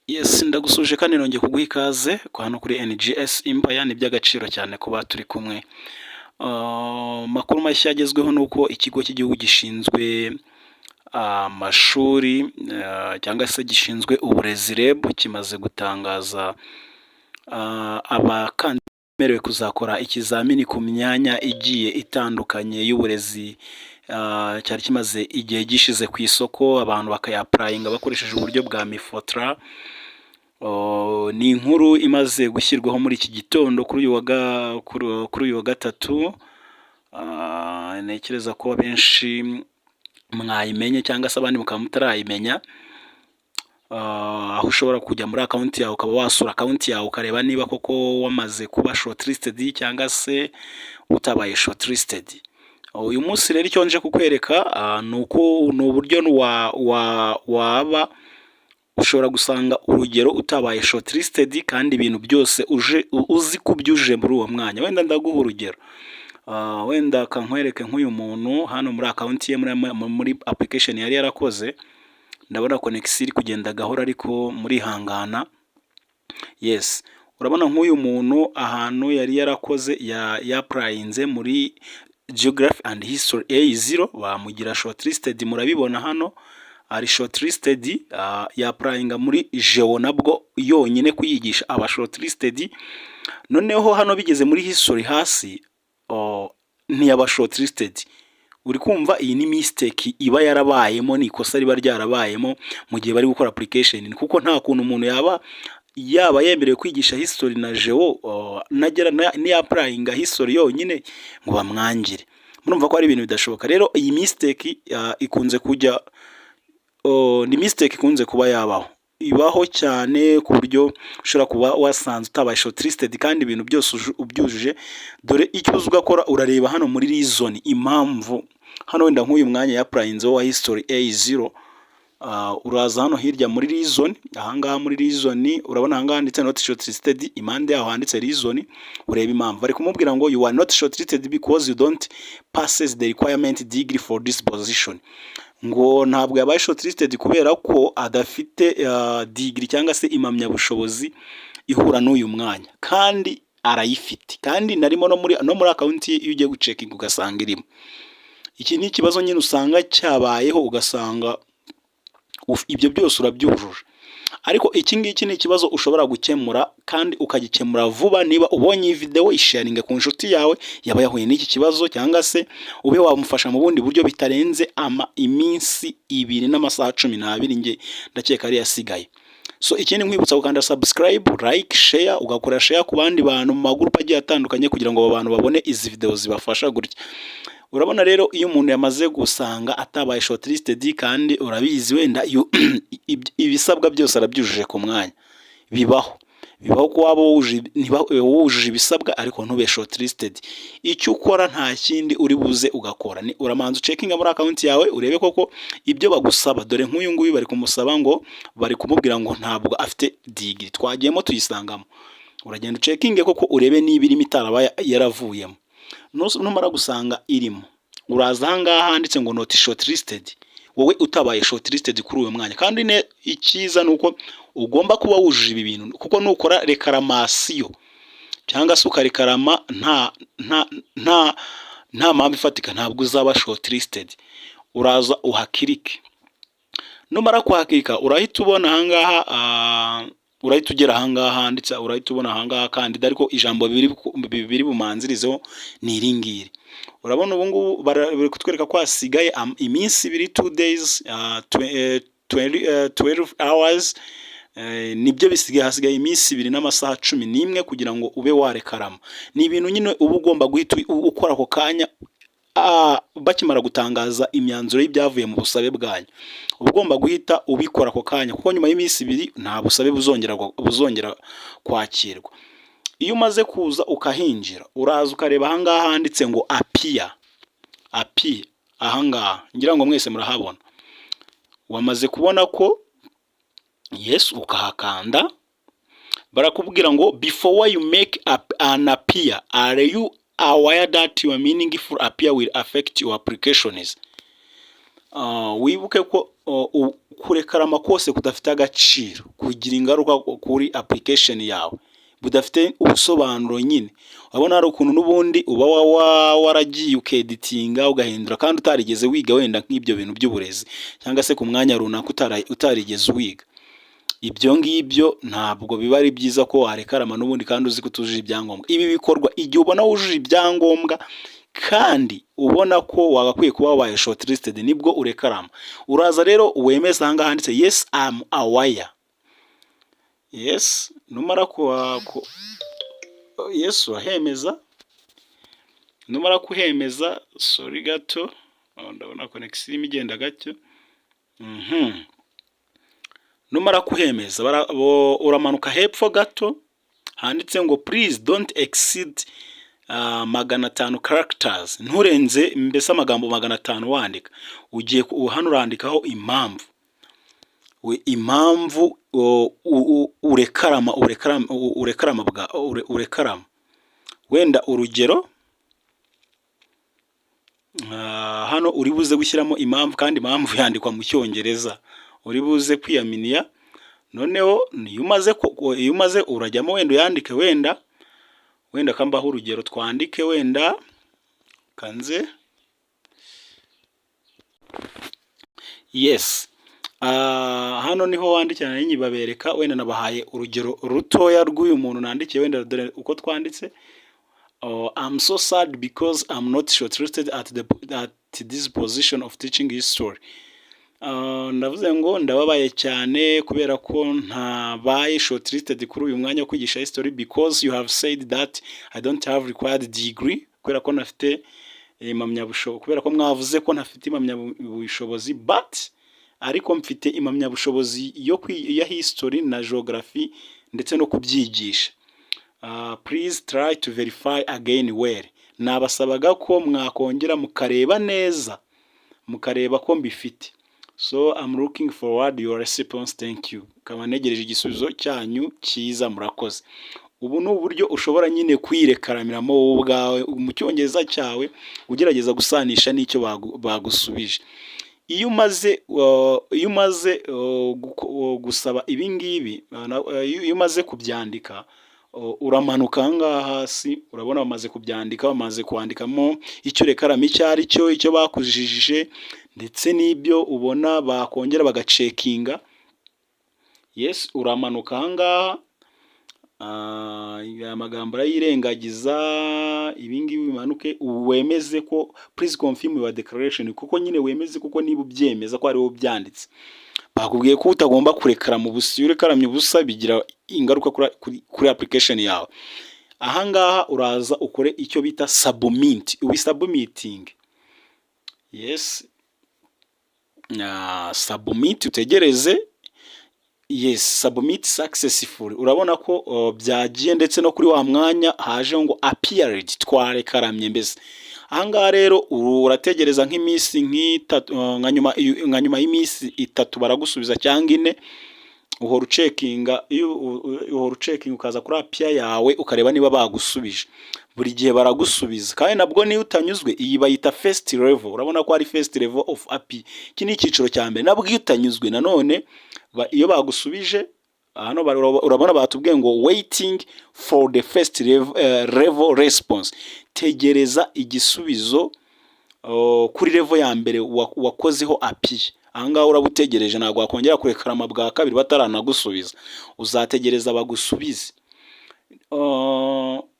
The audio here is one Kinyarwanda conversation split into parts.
Yes, ndagusuje kandi nongeye kuguha ikaze hano kuri NGS Empire. Ni iby'agaciro cyane kuba turi kumwe. Amakuru mashya agezweho ni uko ikigo cy'igihugu gishinzwe amashuri cyangwa se gishinzwe uburezi, REB, kimaze gutangaza abakandida bemerewe kuzakora ikizamini ku myanya igiye itandukanye y'uburezi. Cyari kimaze igihe gishize ku isoko, abantu bakaya-applyinga bakoresheje uburyo bwa MIFOTRA. Ni inkuru imaze gushyirwaho muri iki gitondo kuri uyu wa gatatu. Ntekereza ko abenshi mwayimenye cyangwa se abandi mukaba mutarayimenya, aho ushobora kujya muri account yawe, ukaba wasura account yawe, ukareba niba koko wamaze kuba shortlisted cyangwa se utabaye shortlisted. Uyu munsi rero icyo nje kukwereka ni uko ni uburyo waba ushobora gusanga, urugero, utabaye shortlisted kandi ibintu byose uje uzi ko ubyujuje muri uwo mwanya. Wenda ndaguha urugero, wenda kankwereke nk'uyu muntu hano muri account ye, muri application yari yarakoze. Ndabona connection iri kugenda gahoro ariko murihangana. Yes, urabona nk'uyu muntu ahantu yari yarakoze, ya-applyinze muri Geography and History A0, bamugira shortlisted. Murabibona hano ari shortlisted. Ya-applyinga muri Geo nabwo yonyine kuyigisha aba shortlisted. Noneho hano bigeze muri History hasi ntiyaba shortlisted. Uri kumva iyi ni mistake iba yarabayemo, ni ikosa riba ryarabayemo mu gihe bari gukora application, kuko nta kuntu umuntu yaba yemerewe kwigisha History na Geo, nagera niya-applyinga History yonyine ngo bamwangire. Murumva ko ari ibintu bidashoboka. Rero iyi mistake ikunze kujya, ni mistake ikunze kuba yabaho, ibaho cyane, ku buryo ushobora kuba wasanze utabaye shortlisted kandi ibintu byose ubyujuje. Dore icyo uza ugakora: urareba hano muri reason, impamvu. Hano wenda nk'uyu mwanya ya-applyinzeho wa History A0, uraza hano hirya muri reason, ahangaha muri reason. Urabona ahangaha handitse "not shortlisted", impande yaho handitse reason. Ureba impamvu bari kumubwira ngo "You are not shortlisted because you don't passes the requirement degree for this position." Ngo ntabwo yabaye shortlisted kubera ko adafite degree cyangwa se impamyabushobozi ihura n'uyu mwanya, kandi arayifite, kandi narimo no muri account ye. Iyo ugiye gucheckinga ugasanga irimo. Iki ni ikibazo nyine usanga cyabayeho, ugasanga ibyo byose urabyujuje. Ariko iki ngiki ni ikibazo ushobora gukemura kandi ukagikemura vuba. Niba ubonye iyi videwo, isharinge ku nshuti yawe yaba yahuye n'iki kibazo, cyangwa se ube wamufasha mu bundi buryo bitarenze ama iminsi 2 n'amasaha 12, nge ndakeka ari yasigaye. So ikindi nkwibutsa gukanda subscribe, like, share, ugakora share ku bandi bantu mu magurupe agiye atandukanye kugira ngo abo bantu babone izi videwo zibafasha gutya. Urabona rero, iyo umuntu yamaze gusanga atabaye shortlisted kandi urabizi, wenda ibisabwa byose arabyujuje ku mwanya, bibaho ko waba wujuje ibisabwa ariko ntube shortlisted. Icyo ukora nta kindi uri buze ugakora, ni uramanza ucheckinga muri account yawe, urebe koko ibyo bagusaba. Dore nk'uyu nguyu bari kumusaba ngo, bari kumubwira ngo ntabwo afite degree. Twagiyemo tuyisangamo. Uragenda ucheckinge koko urebe niba irimo, itaraba yaravuyemo. Numara gusanga irimo, uraza ahangaha handitse ngo "not shortlisted", wowe utabaye shortlisted kuri uyu mwanya. Kandi icyiza ni uko ugomba kuba wujuje ibi bintu, kuko nukora réclamation cyangwa se ukareclama nta mpamvu ifatika, ntabwo uzaba shortlisted. Uraza uhaclicke. Numara kuhaclicka, urahita ubona ahangaha, urahita ugera ahangaha handitse, urahita ubona ahangaha kandida, ariko ijambo biri bumanzirizeho ni iri ngiri. Urabona ubu ngubu bari kutwereka ko hasigaye iminsi 2, 2 days, 12 hours, nibyo bisigaye. Hasigaye iminsi 2 n'amasaha 11 kugira ngo ube wareclama. Ni ibintu nyine uba ugomba guhita ukora ako kanya bakimara gutangaza imyanzuro y'ibyavuye mu busabe bwanyu. Uba ugomba guhita ubikora ako kanya, kuko nyuma y'iminsi 2 nta busabe buzongera kwakirwa. Iyo umaze kuza ukahinjira, uraza ukareba ahangaha handitse ngo "appeal". Appeal ahangaha ngira ngo mwese murahabona. Wamaze kubona ko yes, ukahakanda. Barakubwira ngo "Before you make up an appeal, are you aware that your meaningful appeal will affect your applications?" Wibuke ko Kurekarama kose kudafite agaciro kugira ingaruka kuri application yawe, budafite ubusobanuro nyine. Urabona hari ukuntu n'ubundi uba waragiye ukeditinga, ugahindura, kandi utarigeze wiga wenda nk'ibyo bintu by'uburezi, cyangwa se ku mwanya runaka utarigeze uwiga. Ibyo ngibyo ntabwo biba ari byiza ko warekarama n'ubundi kandi uzi ko utujuje ibyangombwa. Ibi bikorwa igihe ubona wujuje ibyangombwa kandi ubona ko wagakwiye kuba wabaye shortlisted, nibwo urekarama. Uraza rero wemeza aha ngaha handitse "Yes, I'm aware". Yes, numara ku yes, urahemeza. Numara kuhemeza, sorry gato, ndabona connection irimo igenda gake. Numara kuhemeza, uramanuka hepfo gato handitse ngo "Please don't exceed 500 characters", nturenze mbese amagambo 500 wandika. Ugiye hano urandikaho impamvu, impamvu urekarama bwa urekarama. Wenda urugero, hano uri buze gushyiramo impamvu, kandi impamvu yandikwa mu Cyongereza, uri buze kwiyaminiya. Noneho iyo umaze urajyamo wenda uyandike, wenda kambaho urugero, twandike wenda kanze. Yes, hano niho wandikira, nari nkibabereka. Wenda nabahaye urugero rutoya rw'uyu muntu nandikiye. Wenda dore uko twanditse: "Oh, I'm so sad because I'm not shortlisted at this position of teaching history." Ndavuze ngo ndababaye cyane kubera ko ntabaye shortlisted kuri uyu mwanya wo kwigisha history, because you have said that I don't have required degree, kubera ko ntafite impamyabushobozi, kubera ko mwavuze ko ntafite impamyabushobozi, but ariko mfite impamyabushobozi ya history na geography ndetse no kubyigisha. Please try to verify again well. Nabasabaga ko mwakongera mukareba neza, mukareba ko mbifite. So I'm looking forward your response, thank you. Nkaba ntegereje igisubizo cyanyu cyiza, murakoze. Ubu ni uburyo ushobora nyine kwirekaramiramo wowe ubwawe mu Cyongereza cyawe, ugerageza gusanisha n'icyo bagusubije. Iyo umaze gusaba ibi ngibi, iyo umaze kubyandika, uramanuka aha ngaha hasi. Urabona bamaze kubyandika, bamaze kwandikamo icyo urekarama icyo ari cyo, icyo bakujijije, ndetse n'ibyo ubona bakongera bagacekinga. Yes, uramanuka aha ngaha, aya magambo urayirengagiza, ibi ngibi bimanuke, wemeze ko "Please confirm your declaration", kuko nyine wemeze kuko niba ubyemeza ko ari wowe ubyanditse. Bakubwiye ko utagomba kurekarama ubusa. Iyo urekaramye ubusa bigira ingaruka kuri application yawe. Aha ngaha uraza ukore icyo bita submit, ubisubmitting. Yes, submit, utegereze. Yes, submit successful. Urabona ko byagiye, ndetse no kuri wa mwanya haje ngo "Appealed", twarekaramye mbese. Aha ngaha rero urategereza nk'iminsi nk'itatu, nka nyuma y'iminsi 3 baragusubiza, cyangwa 4. Uhora ucekinga, iyo uhora ucekinga, ukaza kuri appeal yawe ukareba niba bagusubije. Buri gihe baragusubiza, kandi nabwo niyo utanyuzwe, iyi bayita first level. Urabona ko ari first level of appeal, iki ni icyiciro cya mbere. Nabwo iyo utanyuzwe nanone, iyo bagusubije hano, urabona batubwiye ngo "Waiting for the first level response", tegereza igisubizo kuri level ya mbere wakozeho appeal. Ahangaha uraba utegereje, ntabwo wakongera kurekarama bwa kabiri bataranagusubiza, uzategereza bagusubize.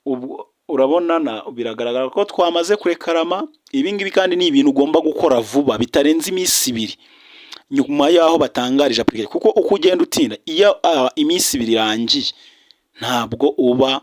Ubwo urabona na biragaragara ko twamaze kurekarama. Ibi ngibi kandi ni ibintu ugomba gukora vuba, bitarenze iminsi 2 nyuma y'aho batangarije application, kuko uko ugenda utinda, iyo iminsi 2 irangiye, ntabwo uba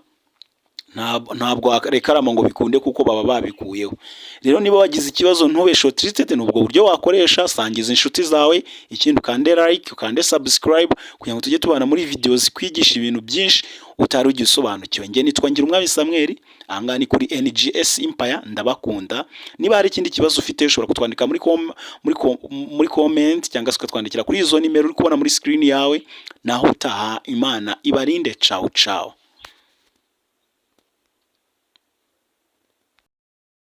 ntabwo warekarama ngo bikunde, kuko baba babikuyeho. Rero niba wagize ikibazo ntube shortlisted, ni ubwo buryo wakoresha. Sangiza inshuti zawe, ikindi ukande like, ukande subscribe, kugira ngo tujye tubana muri video zikwigisha ibintu byinshi utari ugiye usobanukiwe. Njye nitwa Ngirumwami Samuel, aha ngaha ni kuri NGS Empire, ndabakunda. Niba hari ikindi kibazo ufite, ushobora kutwandika muri comment, cyangwa se ukatwandikira kuri izo nimero uri kubona muri screen yawe. Naho utaha, Imana ibarinde. Ciao ciao.